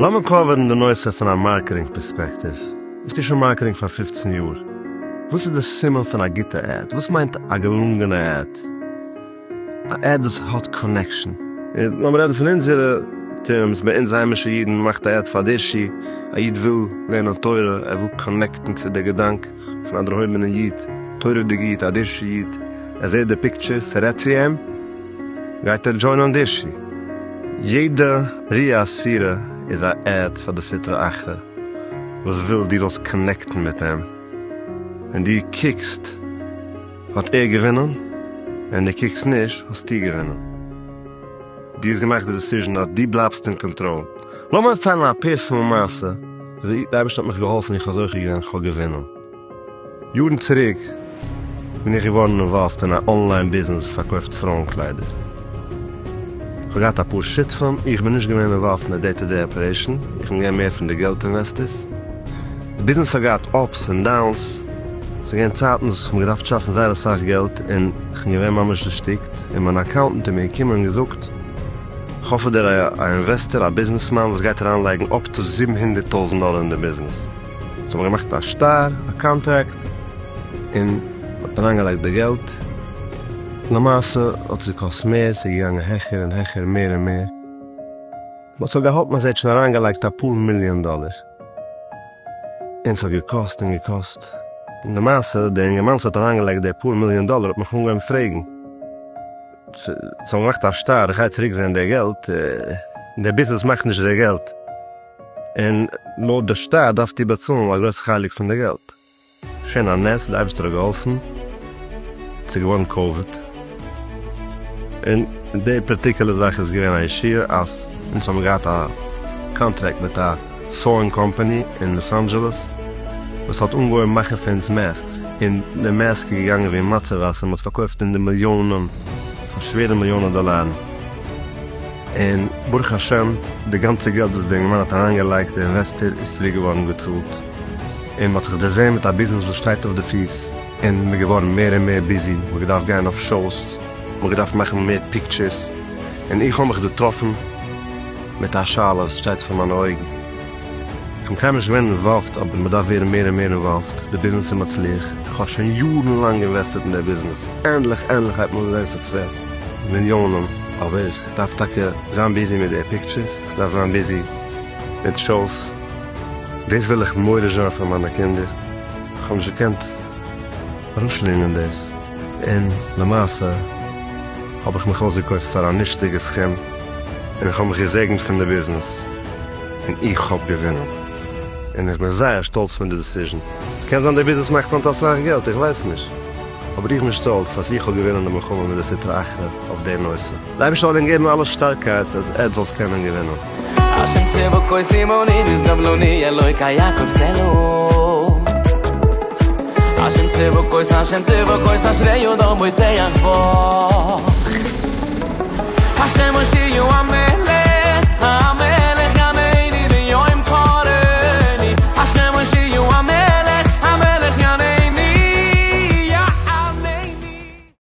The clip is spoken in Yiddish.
לאמיר cover ן די נושא פון א marketing פערספעקטיוו. איך טו שוין marketing פאר 15 יאר. וואס איז די סימן פון א גוטע ad? וואס מיינט א געלונגענע ad? א ad וואס האט connection. לאמיר רעדן פון אונזערע terms, ביי אונז היימישע אידן מ'מאכט א ad פאר דערשי, א איד וויל לערנען תורה, ער וויל connect ן צו די געדאנק פון א דערהויבענע איד, תורה'דיגע איד, א דערשי איד, ער זעט די picture, ס'רעדט צו אים, גייט ער join ען דערשי. יעדע ראיה אסירה איז א ad פאר די סטרא אחרא וואס וויל דו זאלסט connect ן מיט אים, און דו קוקסט האט ער געווינען, און דו קוקסט נישט האסטו געווינען. דו האסט געמאכט די decision אז דו בלייבסט אין קאנטראל. לאמיר דערציילן א personal מעשה וויאזוי די אייבערשטער האט מיך געהאלפן איך האב זוכה געווען איך האב געווינען. יארן צוריק בין איך געווארן involved אין א online ביזנעס וואס פארקויפט פרויען קליידער. איך האב געהאט אפאר שותפים, איך בין נישט געווען involved אין די day to day operation, איך בין געווען מער פון די געלט investors. די ביזנעס האט געהאט ups און downs, ס'איז געווען צייטן וואס איך האב געדארפט שאפן זייער אסאך געלט און איך בין געווען ממש דערשטיקט, און מיין accountant איז מיר געקומען און געזאגט, איך האב פאר דיר א investor, א ביזנעסמאן וואס גייט אריינלייגן up to 700,000 דאלער אין די ביזנעס. so האבן מיר געמאכט א שטר, א קאנטראקט, און מ'האט אריינגעלייגט די געלט. למעשה האט עס געקאסט מער, ס'איז געגאנגען העכער און העכער, מער און מער. מ'האט זיך געהאלטן אז ער האט שוין אריינגעלייגט אפאר מיליאן דאלער. און ס'האט געקאסט און געקאסט. און למעשה, דער אינגערמאן וואס האט אריינגעלייגט די פאר מיליאן דאלער האט מיך אנגעהויבן פרעגן. ס'האט געמאכט א שטר, איך גיי צוריק זען די געלט, דער ביזנעס מאכט נישט די געלט. און לויט די שטר דארפט איר באצאלן א גרויס חלק פון די געלט. שוין א נס, די אייבערשטער האט געהאלפן, ס'איז געווארן קאוויד, און די particular זאך איז געווען א ישועה אז אונז האבן געהאט א קאנטראקט מיט א sewing company אין לאס אנדזשעלעס וואס האט אנגעהויבן מאכן פאר אונז masks, און די mask איז געגאנגען ווי מצה וואסער, מ'האט פארקויפט אין די מיליאנען, פאר שווערע מיליאנען דאלארן. און ברוך השם די גאנצע געלט וואס די אינגערמאן האט אריינגעלייגט, די investor, איז צוריק געווארן געצאלט, און מ'האט זיך דערזען מיט א ביזנעס וואס שטייט אויף די פיס, און מ'איז געווארן מער און מער busy, מ'האט געדארפט גיין אויף shows, מ'האט געדארפט מאכן מער pictures, און איך האב מיך דערטראפן מיט א שאלה וואס שטייט פאר מיינע אויגן. איך בין קיינמאל נישט געווען involved, אבער מ'דארף ווערן מער און מער involved, די ביזנעס איז מצליח, איך האב שוין יארן לאנג invested אין די ביזנעס, ענדליך ענדליך הייבט מען אן זען success, מיליאנען, אבער איך דארף טאקע זיין busy מיט די pictures, איך דארף זיין busy מיט shows, דאס וויל איך מוריש זיין פאר מיינע קינדער, איך האב נישט געקענט אראפשלינגען דאס, און למעשה האב איך מיך אויסגעקויפט פאר א נישטיגע סכום, און איך האב מיך געזעגנט פון די ביזנעס, און איך האב געווינען, און איך בין זייער שטאלץ מיט די decision, ס'קען זיין די ביזנעס מאכט היינט אסאך געלט, איך ווייס נישט. אבער איך בין שטאלץ אז איך האב געווינען די מלחמה מיט די סטרא אחרא אויף די נושא. די אייבערשטער זאל ענק געבן אלע שטארקייט אז עטץ זאלטס קענען געווינען. השם צבקות עמני משגב לנו אלוקי יעקב סלה. השם צבקות השם צבקות אשרי אדם בוטח בו.